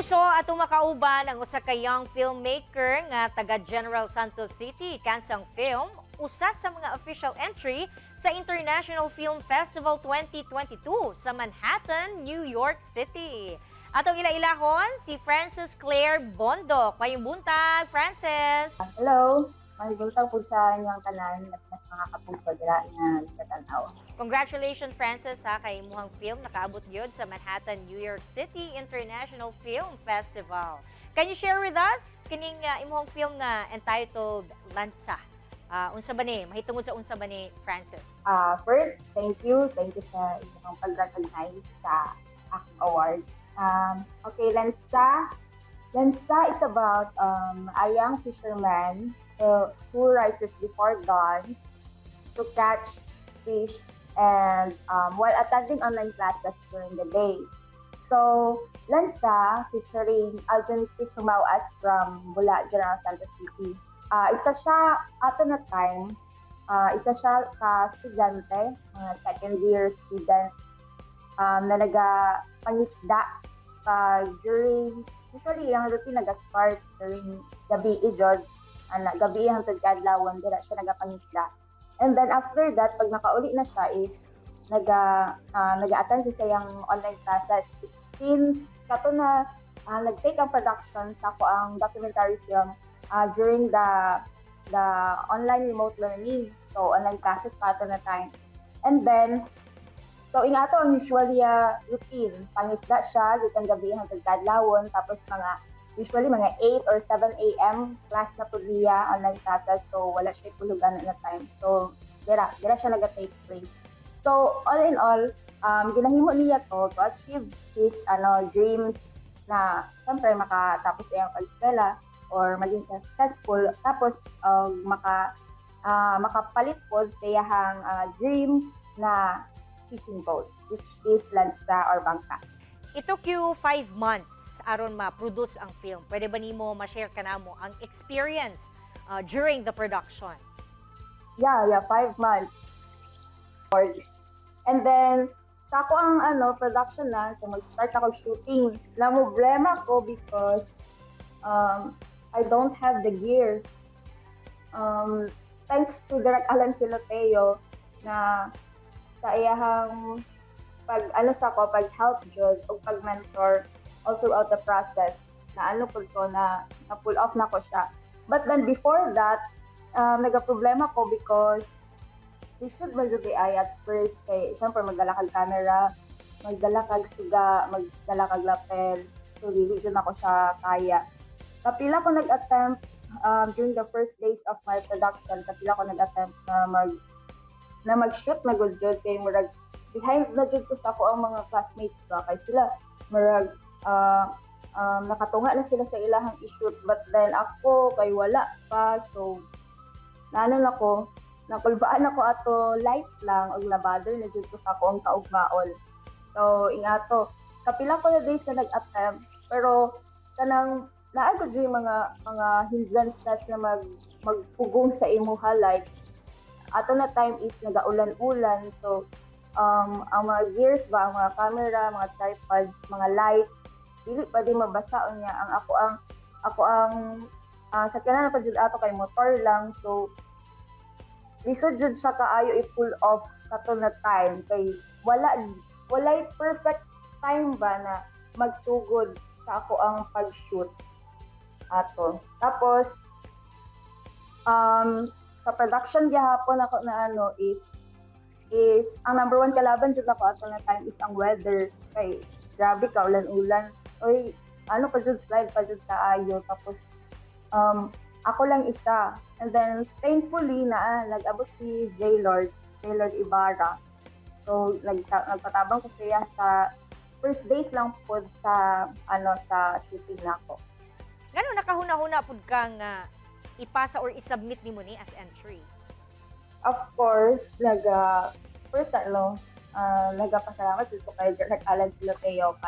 Kapuso, atong makauban ang usa ka young filmmaker nga taga General Santos City kansang film usa sa mga official entry sa International Film Festival 2022 sa Manhattan, New York City. Atong ila-ilahon si Frances Claire Bondoc. Maayong buntag, Frances. Hello, maayong buntag po sa inyong tanan at sa mga kapuso dira nga nagtanaw. Congratulations, Frances, ha, kay imuhang film nakaabot gyud sa Manhattan, New York City International Film Festival. Can you share with us kining imuhang film nga entitled Lansa? Unsa ba ni? Mahitungod sa unsa ba ni, Frances? First, thank you. Thank you sa inyong pag-recognize sa akong award. Okay, Lansa. Lansa is about a young fisherman who rises before dawn to catch fish and while attending online classes during the day. So, Lansa, featuring Aljon Chris Jumao-as from Bula, General Santos City. Isa siya, ato na time, isa siya ka estudyante, mga second year student, na naga pangisda during, usually ang routine naga-start during gabi jud, ana, gabi hangtod kaadlawon, dira siya nagapangisda. And then after that, pag nakauli na siya is naga-attend siya sa iyang online classes. Since kato na nag-take ang production sa ako ang documentary film during the online remote learning. So online classes pa ato na time. And then so ingato ang usually routine. Pangisda siya gikan gabi hangtod kadlawon, tapos mga usually mga 8 or 7 a.m. class na pud niya, online classes. So wala siya tulugan na time. So dira siya naga-take place. So all in all, ginahimo niya to achieve his ano dreams na siyempre makatapos iyang pag-eskwela or maging successful, tapos makapalit po sa iyahang dream na fishing boat, which is lansa or bangka. It took you 5 months aron ma-produce ang film. Pwede ba nimo ma-share kanamo ang experience during the production? Yeah, 5 months. And then, sa ako ang ano, production na, so mag-start ako shooting. Na problema ko because I don't have the gears. Thanks to Direk Alan Filoteo na sa iyahang pag ano sa ako pag help jud o pag mentor all throughout the process na ano pud ko na pull off na ko siya. But then before that, nagaproblema ko because lisod man jud ay at first kay syempre magdala kag camera, magdala kag suga, magdala kag lapel. So dili jud nako siya kaya. Kapila ko nag-attempt during the first days of my production, kapila ko nag-attempt na mag-shoot na gud jud kay murag behind na jud ko sa ako ang mga classmates ba kay sila murag nakatunga na sila sa ilahang i-shoot, but then ako kay wala pa. So naano na ko, nakulbaan ako ato light lang og nabother na jud ko sa ako ang kaugmaon. So ingato kapila ko na days na nag-attempt, pero kanang naa gud yung mga hindrances na magpugong sa imuha, like ato na time is nagaulan-ulan, so ang mga gears ba, ang mga camera, mga tripods, mga lights, dili pa di mabasa. Unya ang ako ang sakyanan na pa jud ato kay motor lang, so lisod jud siya kaayo i-pull off kato na time kay walay perfect time ba na magsugod sa ako ang pag-shoot ato. Tapos sa production gihapon ako na ano is ang number one kalaban jud ako ato na time is ang weather kay grabe ka ulan-ulan. Oy, ano pa jud, slide pa jud kaayo, tapos ako lang isa. And then thankfully na nag-abot si J Lord, J Lord Ibarra. So nagpatabang ko siya sa first days lang po sa ano sa shooting nako. Ngano nakahuna-huna pud kang ipasa or isubmit nimo ni as entry? Of course, first ano, nagapasalamat jud ko kay Direk Alan Filoteo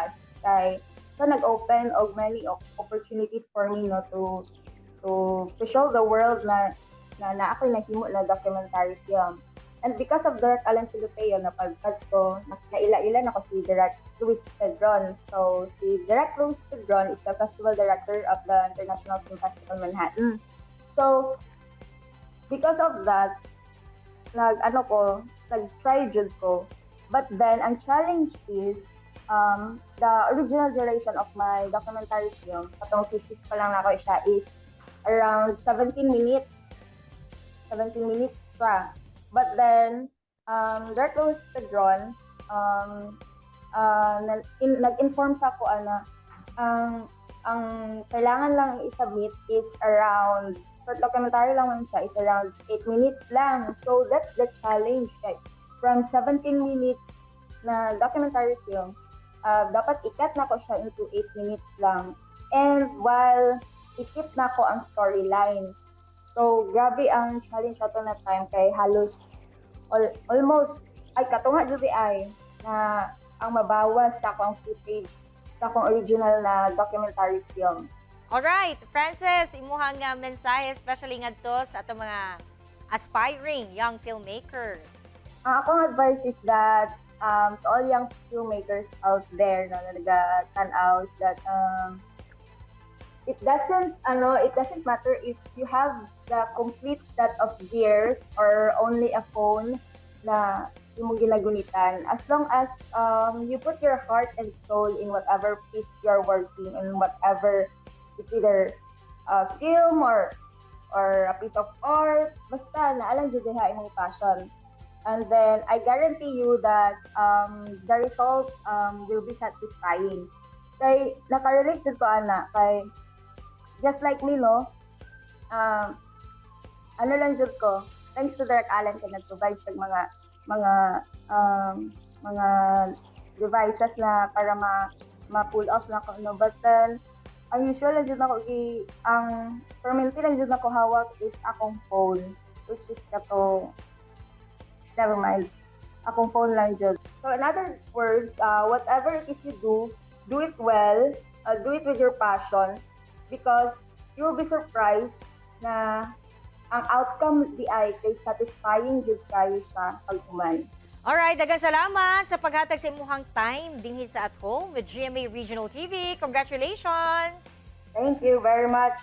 kay siya nag-open og many opportunities for me, no, to show the world na na ako'y nahimo na documentary film. And because of Direk Alan Filipeo, napagpag ko, naila-ila na ko si Direk Luis Pedron. So, si Direk Luis Pedron is the festival director of the International Film Festival Manhattan. So, because of that, nag ano ko, nag-try jud ko. But then, ang challenge is, the original duration of my documentary film, katong thesis pa lang nako siya, is around 17 minutes. 17 minutes siya. But then, Direk Luis Pedron, nag-inform sa ako ana, ang kailangan lang i-submit is around, short documentary lang man siya, is around 8 minutes lang. So, that's the challenge. Like, from 17 minutes na documentary film, dapat i-cut nako siya into 8 minutes lang. And while i-keep nako ang storyline. So, grabe ang challenge ato na time kay halos almost ay katunga jud ay na ang mabawas sa akong footage sa akong original na documentary film. Alright, Frances, imuhang mensahe, especially ngadto sa atong mga aspiring young filmmakers. Ang akong advice is that to all young filmmakers out there, no, na nagatan-aw is that it doesn't matter if you have the complete set of gears or only a phone na imong ginagunitan, as long as you put your heart and soul in whatever piece you're working and whatever it's either a film or a piece of art, basta naa lang jud diha imong passion. And then I guarantee you that the result will be satisfying. Kay nakarelate jud ko ana kay just like me, no, ano lang jud ko, thanks to Direk Alan kay nag-provide sa mga devices na para ma ma-pull off nako, no. But then ang usual lang jud nako gi ang permanently lang jud nako hawak is akong phone, which is kato, never mind, akong phone lang jud. So in other words, whatever it is you do, do it well, do it with your passion, because you will be surprised na ang outcome diay kay satisfying jud kayo siya pag human. Alright, daghang salamat sa paghatag sa imuhang time dinhi sa At Home with GMA Regional TV. Congratulations! Thank you very much.